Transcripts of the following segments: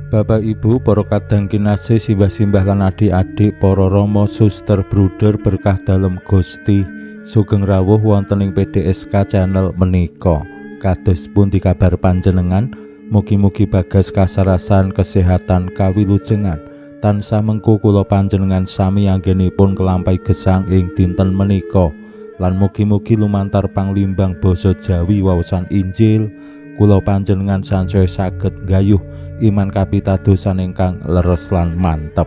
Bapak Ibu, para kadang kinasih, simbah-simbah lan adik-adik, para rama, suster, bruder berkah dalem Gusti, sugeng rawuh wonten ing PDSK channel menika. Kados pundi kabar panjenengan? Mugi-mugi bagas kasarasan kesehatan kawilujengan. Tansah mengku kula panjenengan sami anggenipun kelampahi gesang ing dinten menika. Lan mugi-mugi lumantar panglimbang basa Jawi waosan Injil kula panjenengan sansaya saged nggayuh iman kapitadosan ingkang leres lan mantep.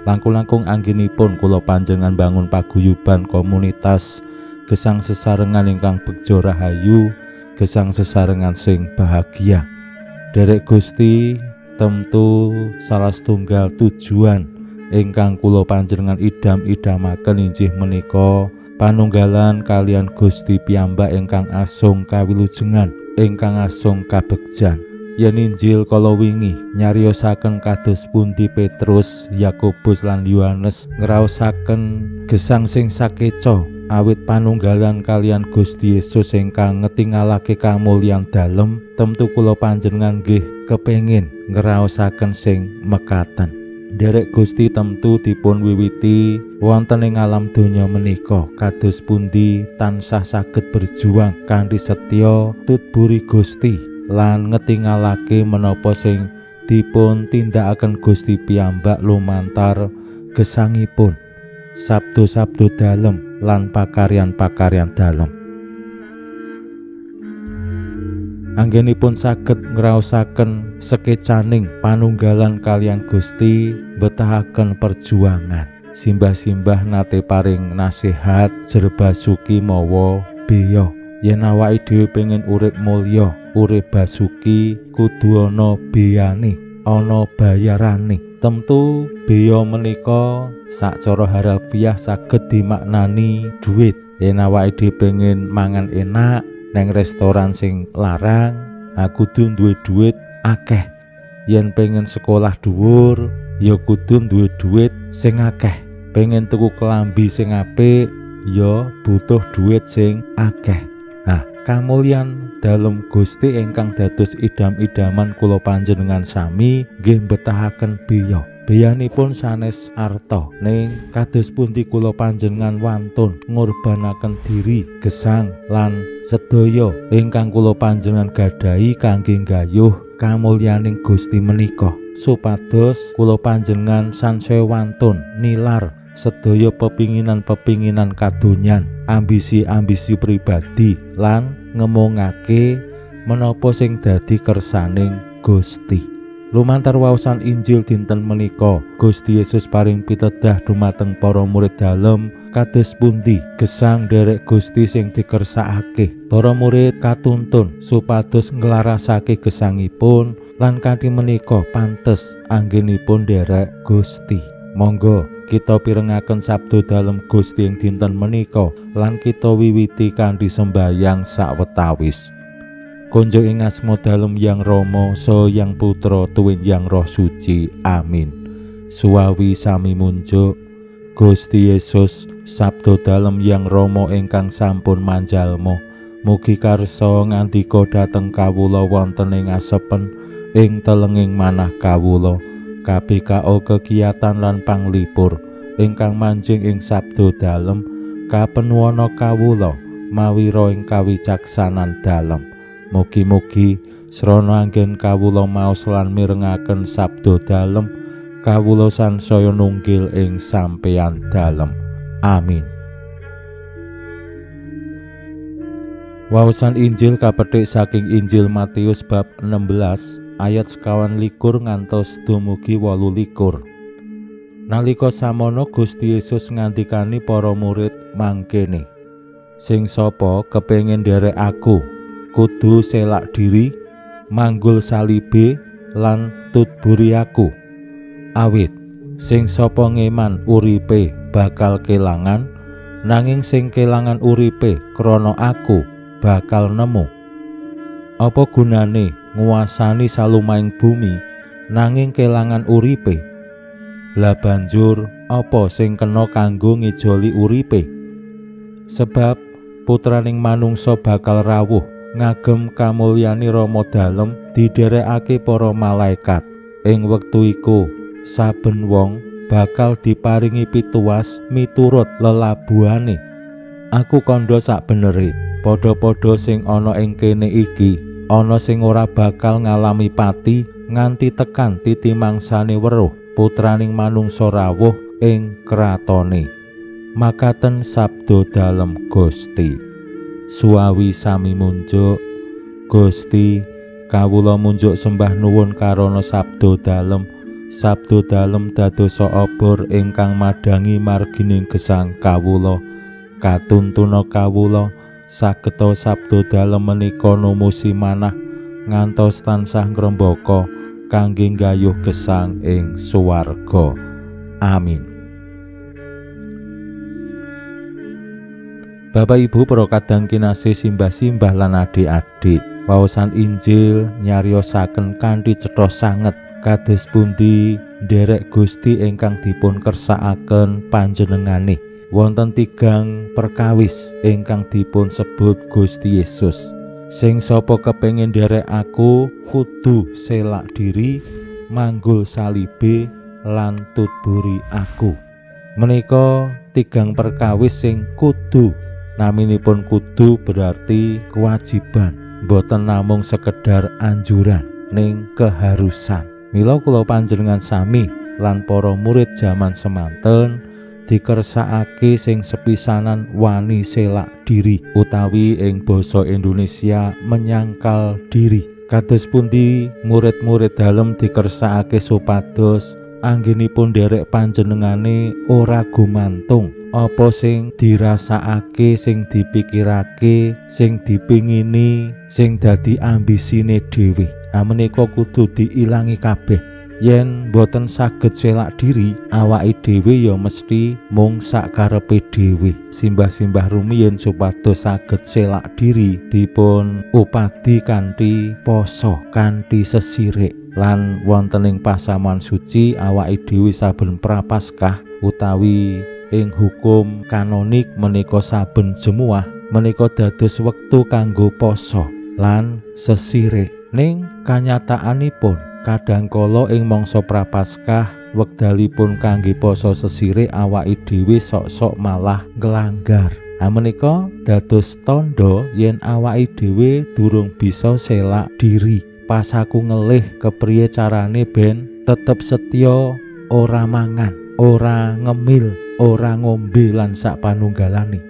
Langkung-langkung anggenipun kula panjenengan bangun paguyuban komunitas gesang sesarengan ingkang begja rahayu, gesang sesarengan sing bahagia. Derek Gusti, tentu salah setunggal tujuan ingkang kula panjenengan idam-idamaken inggih menika panunggalan kalian Gusti piyambak ingkang asung kawilujengan, ingkang asung kabegjan. Yen Injil kala wingi nyariosaken kados pundi Petrus, Yakobus lan Yohanes ngraosaken gesang sing sakeca awit panunggalan kalian Gusti Yesus ingkang ngetingalake kamulyan dalem, tentu kula panjenengan nggih kepengin ngraosaken sing mekaten. Nderek Gusti tentu dipun wiwiti wonten ing alam donya menika kados pundi tansah saged berjuang kanthi setya tutburi Gusti lan ngetingalake menapa sing dipun tindakaken Gusti piyambak lumantar gesangipun, sabdo-sabdo dalem lan pakaryan-pakaryan dalem. Anggenipun saged ngraosaken sekecaning panunggalan kalian Gusti betahaken perjuangan. Simbah-simbah nate paring nasihat jerbasuki mawa beya. Yen awake dhewe pengen urip mulya, urip basuki kudu ana beyane, ana bayarane. Tentu beya menika sacara harafiah saged dimaknani duit. Yen awake dhewe pengen mangan enak neng restoran sing larang, aku kudu duwe duit akeh. Yen pengen sekolah dhuwur, ya kudu duwe duit sing akeh. Pengen tuku kelambi sing apik, ya butuh duit sing akeh. Nah, kamulyan dalem Gusti ingkang dados idam-idaman kula panjenengan sami nggih betahaken beya. Beyanipun sanes arta, ning kados pundi kula panjenengan wantun ngorbanaken diri, gesang lan sedaya ingkang kula panjenengan gadahi kangge nggayuh kamulyaning Gusti menika, supados kula panjenengan sansaya wantun nilar sedaya pepinginan-pepinginan kadonyan, ambisi-ambisi pribadi lan ngemongake menapa sing dadi kersaning Gusti. Lumantar waosan Injil dinten menika, Gusti Yesus paring pitedah dumateng para murid dalem kados pundi gesang nderek Gusti sing dikersakake. Para murid katuntun supados nglarasake gesangipun lan kanthi menika pantes anggenipun nderek Gusti. Monggo kita pirengaken sabdo dalem Gusti ing dinten menika lan kita wiwiti kanthi sembayang sawetawis. Konjo ing asma dalem Yang Rama, saha Yang Putra, tuwin Yang Roh Suci. Amin. Suwawi sami munjuk Gusti Yesus, sabdo dalem Yang Rama ingkang sampun manjalma, mugi karsa ngandika dhateng kawula wonten ing asepen ing telenging manah kawula. KBKO kegiatan lan panglipur ingkang manjing ing sabdo dalem kapenuwana kawula mawira ing kawicaksanan dalem. Mugi-mugi srana anggen kawula maos lan mirengaken sabdo dalem, kawula sansaya nunggil ing sampeyan dalem. Amin. Waosan Injil kapetik saking Injil Matius bab 16 ayat 21 ngantos dumugi 28. Nalika samono Gusti Yesus ngandikani para murid mangkene, sing sapa kepengin nderek aku kudu selak diri, manggul salibe lan tutburi aku. Awit Sing sapa ngeman uripe bakal kelangan, nanging sing kelangan uripe krana aku bakal nemu. Apa gunane nguasani salumahing bumi nanging kelangan uripe? Lah banjur apa sing kena kanggo ngijoli uripe? Sebab putraning manungsa bakal rawuh ngagem kamulyane Rama Dalem didherekake para malaikat. Ing wektu iku saben wong bakal diparingi pituwas miturut lelabuhane. Aku kandha sakbenere, padha-padha sing ana ing kene iki ana sing ora bakal ngalami pati nganti tekan titi mangsane weruh putraning manungsa rawuh ing kratone. Makaten sabda dalem Gusti. Suwawi sami munjuk. Gusti, kawula munjuk sembah nuwun karana sabda dalem. Sabda dalem dadosa obor ingkang madhangi margining gesang kawula. Katuntuna kawula sageta sabda dalem menika numusi manah ngantos tansah ngrembaka kangge nggayuh gesang ing swarga. Amin. Bapak Ibu para kadang kinasih, simbah-simbah lan adik-adik, waosan Injil nyariosaken kanthi cetha sanget kados pundi nderek Gusti ingkang dipun kersakaken panjenengane. Wonten tigang perkawis ingkang dipun sebut Gusti Yesus. Sing sapa kepengin nderek aku kudu selak diri, manggul salibe lan tutburi aku. Menika tigang perkawis sing kudu. Naminipun kudu berarti kewajiban, boten namung sekedar anjuran ning keharusan. Mila kula panjenengan sami lan para murid jaman semanten dikersakake sing sepisanan wani selak diri, utawi ing basa Indonesia menyangkal diri. Kados pundi murid-murid dalem dikersakake supados anggenipun nderek panjenengane ora gumantung apa sing dirasakake, sing dipikirake, sing dipingini, sing dadi ambisine dhewe. Menika kudu diilangi kabeh. Yen boten saged selak diri, awake dhewe ya mesti mung sakarepe dhewe. Simbah-simbah rumiyin supados saged selak diri dipun upadi kanthi poso, kanthi sesirik. Lan wonten ing pasamuan suci awake dhewe saben prapaskah utawi ing hukum kanonik menika saben jemuah menika dados wektu kanggo poso lan sesirik. Ning kanyataanipun kadangkala ing mangsa prapaskah wekdalipun kangge poso sesirik awake dhewe sok-sok malah nglanggar. Menika dados tandha yen awake dhewe durung bisa selak diri. Pas aku ngelih kepriye carane ben tetep setya, ora mangan, ora ngemil, ora ngombe lan sak panunggalane.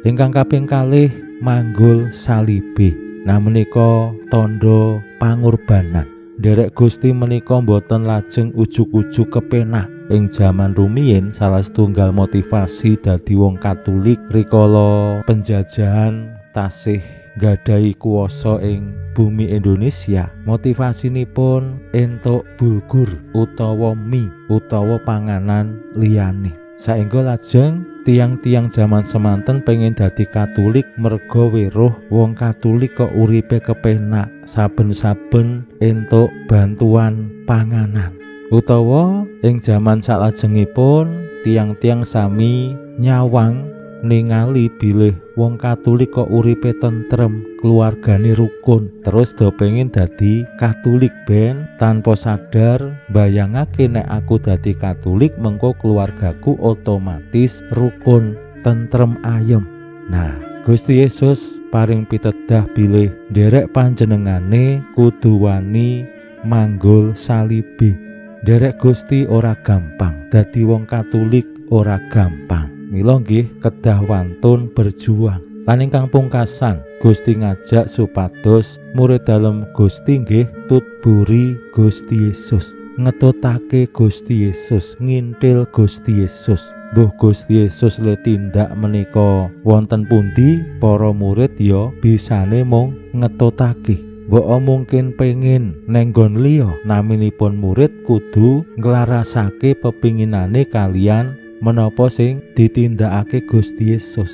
Ingkang kaping kalih manggul salibe. Nah menika tandha pangorbanan. Nderek Gusti menika mboten lajeng ujug-ujug kepenak. Ing jaman rumiyin salah setunggal motivasi dadi wong Katolik rikala penjajahan tasih nggadahi kuwasa ing bumi Indonesia, motivasinipun entuk bulgur utawa mie utawa panganan liyane. Saengga lajeng tiang-tiang jaman semanten pengen dadi Katolik merga weruh wong Katolik kok uripe kepenak, saben-saben entuk bantuan panganan. Utawa ing jaman salajengipun tiang-tiang sami nyawang ningali bilih wong Katolik kok uripe tentrem, keluargane rukun, terus do pengen dadi Katolik ben tanpa sadar bayangake nek aku dadi Katolik mengko keluargaku otomatis rukun, tentrem, ayem. Nah, Gusti Yesus paring pitedah bilih nderek panjenengane kudu wani manggul salibe. Nderek Gusti ora gampang, dadi wong Katolik ora gampang. Mila nggih kedah wantun berjuang. Lan ingkang pungkasan, Gusti ngajak supados murid dalem Gusti nggih tutburi Gusti Yesus, ngetutake Gusti Yesus, ngintil Gusti Yesus. Mbuh Gusti Yesus le tindak menika wonten pundi, para murid ya bisane mung ngetutake. Mbok mungkin pengin nenggon liya, naminipun murid kudu nglarasake pepinginane kalian menapa sing ditindakake Gusti Yesus.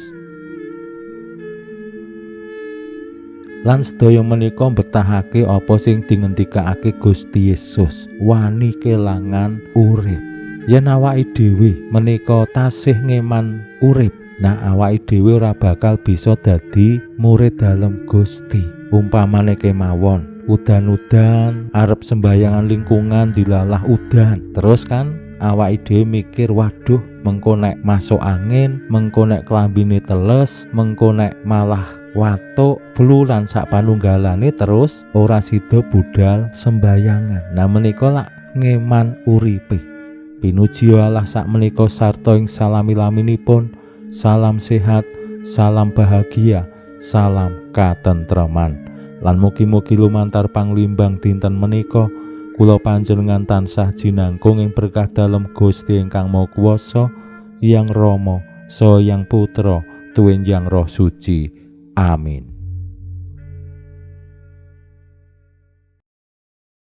Lan sedaya menika mbetahake apa sing dingendikake Gusti Yesus, wani kelangan urip. Yen awake dhewe menika tasih ngeman urip, nah awake dhewe ora bakal bisa dadi murid dalem Gusti. Umpamane kemawon udan-udan arep sembayangan lingkungan dilalah udan, terus kan awake dhewe mikir, waduh mengko nek masuk angin, mengko nek klambine teles, mengko nek malah watuk, flu lan sak panunggalane, terus ora sida budal sembayangan. Nah menika lak ngeman uripe. Pinuji Allah sak menika sarta ing salami-laminipun. Salam sehat, salam bahagia, salam katentreman. Lan mugi-mugi lumantar panglimbang dinten menika kula panjenengan tansah jinangkung ing berkah dalem Gusti ingkang Maha Kuwasa, Hyang Rama, Saha Hyang Putra, tuwin Hyang Roh Suci. Amin.